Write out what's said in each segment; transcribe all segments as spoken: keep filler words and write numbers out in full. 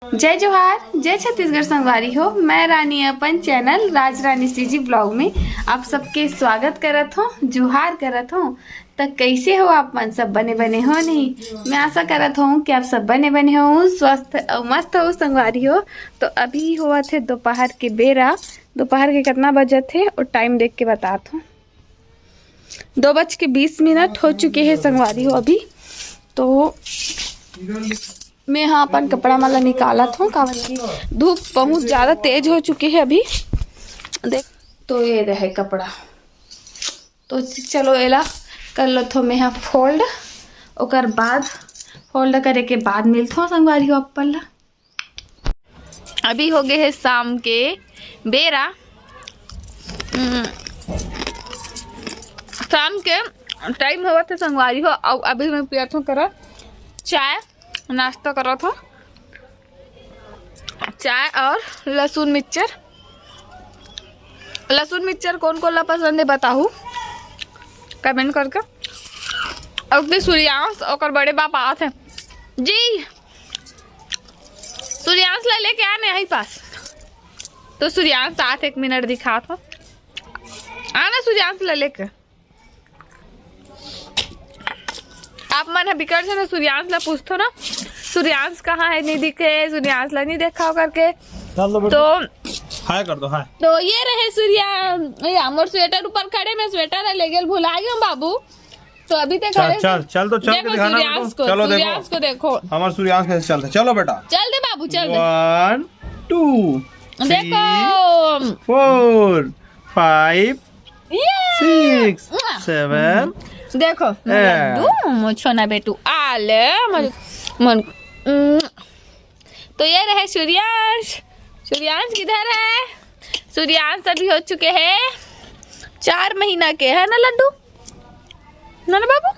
जय जोहार, जय छत्तीसगढ़ संगवारी हो। मैं रानी अपन चैनल राज रानी सीजी ब्लॉग में आप सबके स्वागत करत हों, जोहार करत हों। त कैसे हो आप मन? सब बने बने हो नहीं? मैं आशा करत हों कि आप सब बने बने हो, स्वस्थ अउ मस्त हो संगवारी हो। तो अभी होवत हे दोपहर के बेरा। दोपहर के कितना बजत हे और टाइम देख के बतात हों। दो बज के बीस मिनट हो चुके हे संगवारी हो अभी। तो मैं हा अपन कपड़ा मन ला निकालत हों, काबर कि धूप बहुत ज्यादा तेज हो चुके हे अभी। देख, तो ये रहे कपड़ा। तो चलो एला कर लेथों मैं हा फोल्ड, ओकर बाद फोल्ड करे के बाद मिलथों संगवारी हो अपन ला। अभी हो गए हे शाम के बेरा। हम्म, शाम के टाइम होवत हे संगवारी हो, अउ अभी मैं पियत हों करा चाय, नाश्ता करत हों चाय अउ लहसुन मिक्सचर। लहसुन मिक्सचर कोन कोन ला पसंद हे बताहू कमेंट करके। अउ फिर सूर्यांश ओकर बड़े बाप आत हे जी, सूर्यांश ला लेके आने यहीं पास। तो सूर्यांश आत, एक मिनट दिखात हों, आना सूर्यांश ला लेके। आप मन ह बिकट झन सूर्यांश ला पूछथो ना, सूर्यांश कहाँ हे, नहीं दिखे, सूर्यांश ला नहीं देखा करके। चल दो बेटा। तो हाय कर दो, हाय। तो ये रहे सूर्यांश, या मोर स्वेटर ऊपर खड़े, मैं स्वेटर ला ले गेल, भुला गेल बाबू। तो अभी तक चल, खड़े चल, थे। चल तो चल के देखो दिखाना सूर्यांश मेरे को। को, चलो देखो। सूर्यांश को देखो। हमारा सूर्यांश कैसे चलता है। चलो बेटा। चल दे बाबू, चल दे। One, two, three, देखो। Four, five, ये। Six, मुआ। Seven। देखो, ए। लड्डू, मोर छोना बेटू, आले, मोर, मोर, उम। तो ये रहे सूर्यांश। सूर्यांश किधर है? सूर्यांश अभी हो चुके हैं चार महीना के, है ना लड्डू? ना ना बाबू,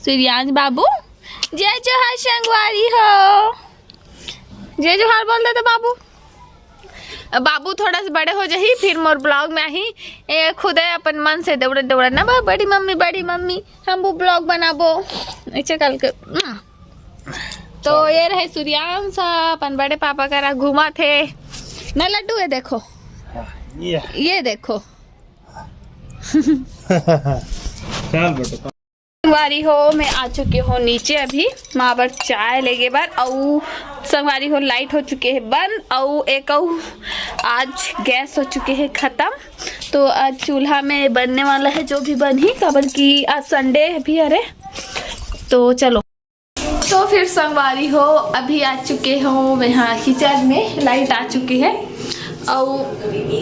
सूर्यांश बाबू, जय जोहार संगवारी हो, जय जोहार बोल दे तो बाबू। अब बाबू थोड़ा से बड़े हो जाही, फिर मोर ब्लॉग में आही। ए खुदे अपन मन से दौड़त दौड़त ना, "बा-, बड़ी मम्मी, बड़ी मम्मी, हम वो ब्लॉग बनाबो।" ऐसे करके, उम। तो ये रहे सूर्यांश, अपन बड़े पापा करा घूमत हे ना लड्डू। ये देखो, ये। ये देखो। चल बेटा। संगवारी हो, मैं आ चुके हों नीचे अभी माँ बर चाय लेगे बर। अउ संगवारी हो, लाइट हो चुके हे बंद, अउ एक अउ आज गैस हो चुके हे खत्म। तो आज चूल्हा में बनने वाला है जो भी बनही, काबर कि आज संडे भी हरे। तो चलो, तो फिर संगवारी हो, अभी आ चुके हों मैं हा किचन में, लाइट आ चुके हे। अउ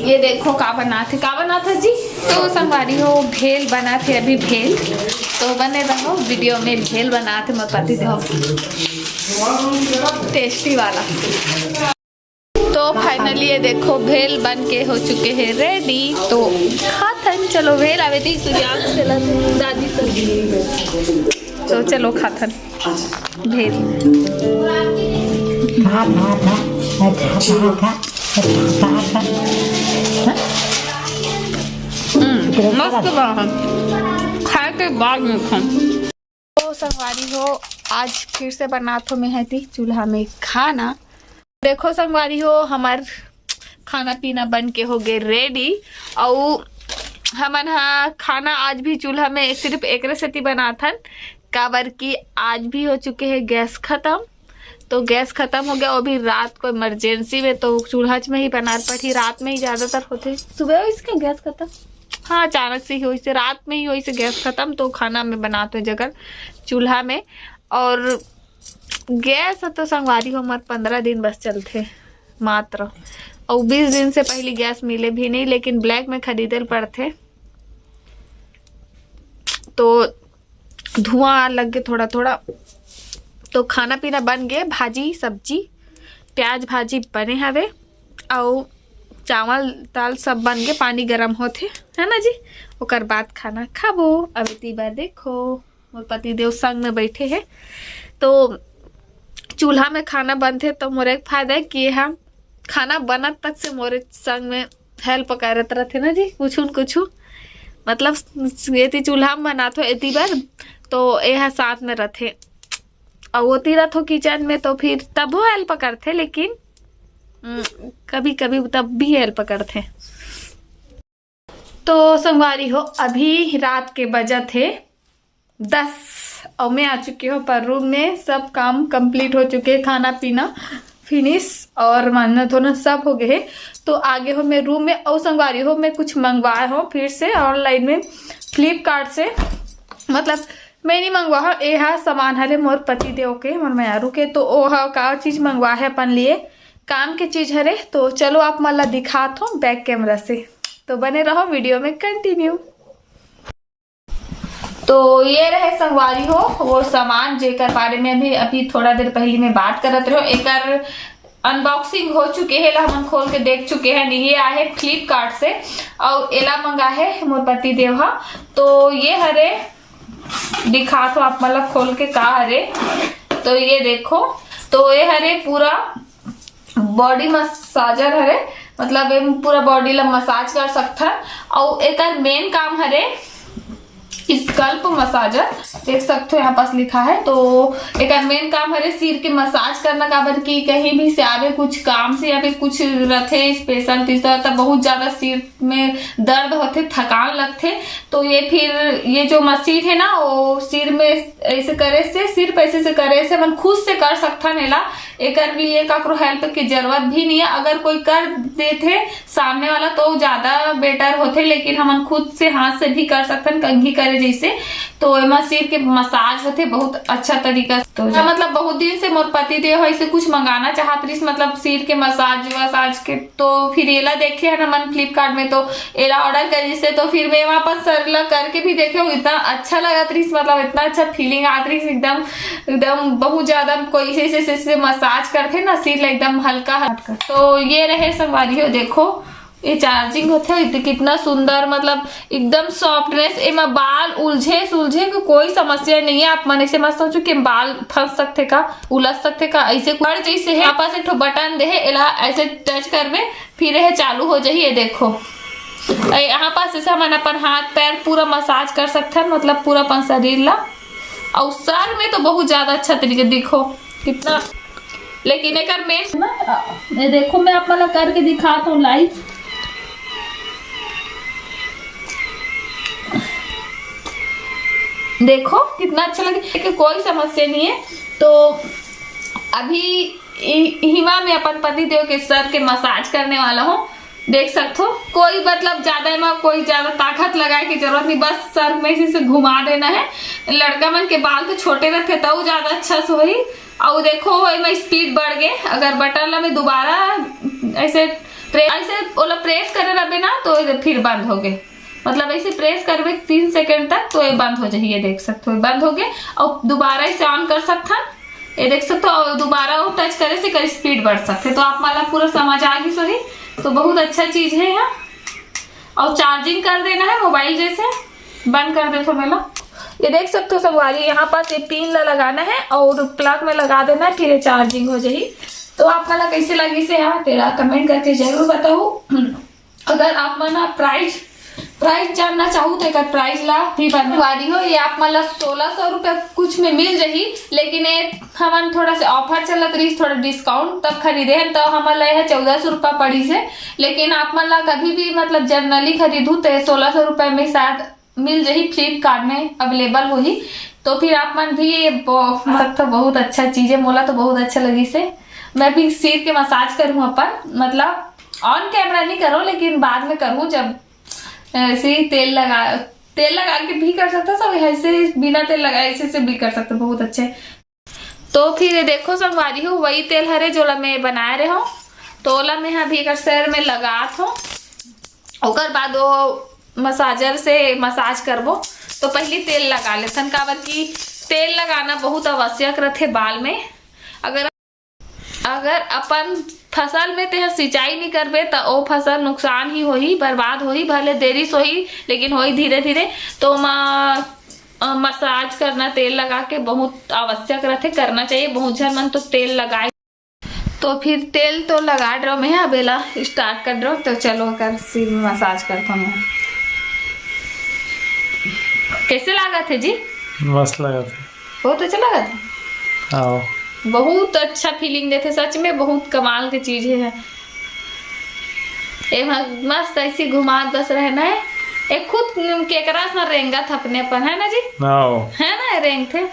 ये देखो का बनात हे, का बनात हे जी। तो संगवारी हो, भेल बनात हे अभी, भेल। तो बने रहो वीडियो में, भेल बनात हे मोर पति देव, टेस्टी वाला। तो फाइनली ये देखो, भेल बन के हो चुके हे रेडी। तो खाथन, चलो भेल आवे दी सूर्यांश के ला दादी से। तो चलो खाथन भेल। हम्म, मस्त बा। खाए के बाद में खान। तो संगवारी हो, आज फिर से बनात हों मैं हा ती चूल्हा में खाना। देखो संगवारी हो, हमार खाना पीना बन के हो गए रेडी। अउ हमन हा खाना आज भी चूल्हा में सिर्फ एकरे सेती बनाथन, काबर कि आज भी हो चुके हे गैस खत्म। तो गैस खत्म हो गया, वो भी रात को इमरजेंसी में, तो चूल्हा में ही बनाना पड़ी। रात में ही ज्यादातर होथे, सुबह हो इसका गैस खत्म। हाँ, अचानक से ही होइसे, रात में ही होइसे गैस खत्म, तो खाना में बनात हों जगन चूल्हा में। और गैस ह तो संगवारी हो, हमर पंद्रह दिन बस चलथे मात्र, अउ बीस दिन से पहली गैस मिले भी नहीं, लेकिन ब्लैक में खरीदे ल पड़थे। तो धुआं लग गे थोड़ा थोड़ा। तो खाना पीना बन गे, भाजी सब्जी, प्याज भाजी बने हवे, अउ चावल दाल सब बन गे, पानी गरम होथे, है ना जी। ओकर बाद खाना खाबो। अब एती बर देखो, मोर पति देव संग में बैठे हे, तो चूल्हा में खाना बनथे, तो मोर एक फायदा हे कि हम खाना बनत तक से मोरे संग में हेल्प करत रथे ना जी, कुछु न कुछु। मतलब, एती चूल्हा में बनाथो एती बर, तो एहा साथ में रथे। अउ ओती रथो किचन में तो फिर तभो हेल्प करथे, लेकिन कभी कभी तब भी हेल्प करथे। तो संगवारी हो, अभी रात के बजत हे दस अउ मैं आ चुकी हूँ पर रूम में। सब काम कंप्लीट हो चुके, खाना पीना फिनिश और मांजना धोना सब हो गए हे। तो आगे हो मैं रूम में। अउ संगवारी हो, मैं कुछ मंगवाए हो फिर से ऑनलाइन में, फ्लिपकार्ट से। मतलब मैं नहीं मंगवा हो, ये हा सामान हरे मोर पति देव के, मोर मयारू के। तो ओ हा का चीज मंगवा है अपन लिए, काम के चीज हरे। तो चलो आप मन ला दिखात हो बैक कैमरा से, तो बने रहो वीडियो में कंटिन्यू। तो ये रहे संगवारी हो वो सामान जेकर बारे में अभी अभी थोड़ा देर पहले मैं बात करत रहो। एकर अनबॉक्सिंग हो चुके हे, ला हमन खोल के देख चुके हैं। ये आहे फ्लिपकार्ट से अउ एला मंगा है मोर पति देव हा। तो ये हरे दिखात हो आप मन ला खोल के का हरे। तो ये देखो, तो ये हरे पूरा बॉडी मसाजर हरे, मतलब एम पूरा बॉडी ला मसाज कर सकथन। अउ एकर मेन काम हरे स्कल्प मसाजर, देख सकते हो यहाँ पास लिखा है। तो एकर मेन काम हरे सिर के मसाज करना, काबर कि कहीं भी से आवे कुछ काम से या फिर कुछ रथे स्पेशल, तो इस तरह तब बहुत ज्यादा सिर में दर्द होथे, थकान लगथे। तो ये फिर ये जो मशीन है ना, वो सिर में ऐसे करे से, सिर्फ ऐसे से करे से हमन खुद से कर सकथन एला। एकर लिए काकरो हेल्प की जरूरत भी नहीं है। अगर कोई कर देथे सामने वाला तो ज्यादा बेटर होथे, लेकिन हमन खुद से हाथ से भी कर सकथन, कंघी करे जैसे। तो एमा सिर के मसाज होथे बहुत अच्छा तरीका से। तो हाँ, मतलब बहुत दिन से मोर पति देव ऐसे कुछ मंगाना चाहत रहिस, मतलब सिर के मसाज वसाज के। तो फिर एला देखे है ना मन फ्लिपकार्ट में, तो एला ऑर्डर कर जिससे, तो फिर मैं वहाँ पर सर ला करके भी देखे हूँ, इतना अच्छा लगत रहिस, मतलब इतना अच्छा फीलिंग आत रहिस, एकदम एकदम बहुत ज्यादा कोई ऐसे ऐसे ऐसे मसाज करथे ना सिर ला एकदम हल्का हल्का। तो ये रहे संगवारी हो, देखो ये चार्जिंग होथे, इत-, कितना सुंदर, मतलब एकदम सॉफ्टनेस। एमा बाल उलझे सुलझे के कोई समस्या नहीं है। आप मन ऐसे मत सोचो कि बाल फंस सकथे का, उलझ सकथे का, ऐसे कुछ जैसे है। यहाँ पास एक ठो बटन दे है, एला ऐसे टच करबे, फिर यह चालू हो जाही। ये देखो, ए, यहाँ पास ऐसे हमन अपन हाथ पैर पूरा मसाज कर सकथन, मतलब पूरा अपन शरीर ला। और सर में तो बहुत ज्यादा अच्छा तरीके, देखो कितना। लेकिन एकर मेन ना, ये देखो, मैं आप मन ला करके दिखात हूँ लाइव। देखो कितना अच्छा लगे, कि कोई समस्या नहीं है। तो अभी इ-, हिमा में अपन पति देव के सर के मसाज करने वाला हूँ। देख सकथो, कोई मतलब ज्यादा एमा कोई ज्यादा ताकत लगाए की जरूरत नहीं, बस सर में से, से घुमा देना है। लड़का मन के बाल तो छोटे रहते, तो ज्यादा अच्छा से होही। और देखो, एमा स्पीड बढ़ गए। अगर बटन ला मैं दोबारा ऐसे प्रे-, ऐसे ओला प्रेस करे रहबे ना, तो ये फिर बंद हो गए। मतलब ऐसे प्रेस करबे तीन सेकंड तक, तो ये बंद हो जाही। ये देख सकते हो, बंद हो गए। और दोबारा इसे ऑन कर सकथन, ये देख सकते हो। और दोबारा वो टच करे से कर स्पीड बढ़ सकते, तो आप मन ला पूरा समझ आ गई होही। तो बहुत अच्छा चीज है यहाँ। और चार्जिंग कर देना है मोबाइल जैसे, बंद कर दे तो मेला। ये देख सकते हो संगवारी, यहाँ पास ये पिन ला लगाना है और प्लग में लगा देना है, फिर ये चार्जिंग हो जाही। तो आप मन ला कैसे लगी से यहाँ तेरा कमेंट करके जरूर बताओ। अगर आप मन प्राइस प्राइस जानना चाहू तो एकर प्राइस ला भी बनवारी हो, ये आप मन ला सोलह सौ रुपया कुछ में मिल जाही। लेकिन ये हमन थोड़ा से ऑफर चलत रहिस, थोड़ा डिस्काउंट तब खरीदे हन, तो हमन ला यह चौदह सौ रुपया पड़ी से। लेकिन आप मन ला कभी भी मतलब जनरली खरीदू तो ये सोलह सौ रुपया में शायद मिल जाही, फ्लिपकार्ट में अवेलेबल होही। तो फिर आप मन भी ये ब-, मतलब बहुत अच्छा चीज है, मोला तो बहुत अच्छा लगी से। मैं भी सिर के मसाज करूँ अपन, मतलब ऑन कैमरा नहीं करूँ, लेकिन बाद में करूँ जब ऐसे ही तेल लगा, तेल लगा के भी कर सकता सब, ऐसे बिना तेल लगाए ऐसे से भी कर सकता, बहुत अच्छे। तो फिर ये देखो संगवारी हो, वही तेल हरे जोला मैं बनाए रहे हूँ, तो ओला मैं अभी एकर सर में लगात हूँ। ओकर बाद वो मसाजर से मसाज करबो। तो पहले तेल लगा लेथन, काबर कि तेल लगाना बहुत आवश्यक रथे बाल में। अगर अगर अपन फसल में तेह सिंचाई नहीं करबे, त ओ फसल नुकसान ही होही, बर्बाद होही। भले देरी से होही, लेकिन होही धीरे धीरे। तो ओमा, अ, मसाज करना, तेल लगा के बहुत आवश्यक रथे, करना चाहिए। बहुत झन मन तो तेल लगाए। तो फिर तेल तो लगा डरो मैं, अब एला स्टार्ट कर डरो। तो चलो, कर सिर में मसाज करता हूँ। कैसे लागत है जी? मस्त लागत है। बहुत अच्छा लागत है। आओ। बहुत अच्छा फीलिंग देथे सच में, बहुत कमाल के चीज है। एमा मस्त ऐसी घुमात बस रहना है। एक खुद केकरा सा रेंगत अपने अपन, है ना जी? आओ। है ना, रेंग थे।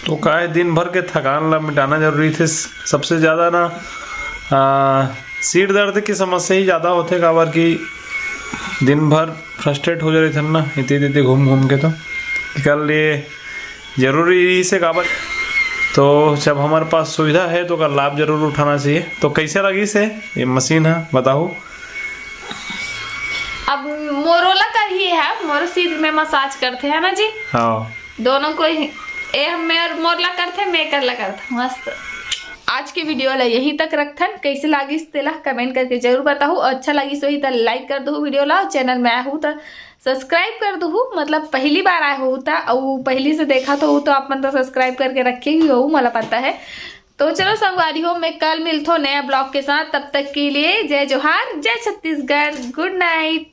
तो काय दिन भर के थकान ला मिटाना जरूरी थे। सबसे ज्यादा ना आ, सिर दर्द की समस्या ही ज्यादा होथे, काबर कि दिन भर फ्रस्ट्रेट हो जाथे ना, इते इते घूम घूम के। तो एकर लिए जरूरी ही से काबर। तो जब हमारे पास सुविधा है तो ओकर लाभ जरूर उठाना चाहिए। तो कैसे लगिस हे ये मशीन है, बताओ। अब मोरो ला कर ही है, मोरो सिर में मसाज करथे, है ना जी? हाँ। दोनों को ही, ए हम मोर ला करथे, मैं कर ला करथे, मस्त। आज के वीडियो ला यही तक रखथन। कैसे लागिस तेला कमेंट करके जरूर बताहू, और अच्छा लागिस होही त लाइक कर दहू वीडियो ला, चैनल में आए हो त सब्सक्राइब कर दहू। मतलब पहली बार आए हो त, अउ पहली से देखा तो हो तो आप मन तो सब्सक्राइब करके रखे ही हो, मला पता है। तो चलो संगवारी हो, मैं कल मिलथो नया ब्लॉग के साथ। तब तक के लिए जय जोहार, जय छत्तीसगढ़, गुड नाइट।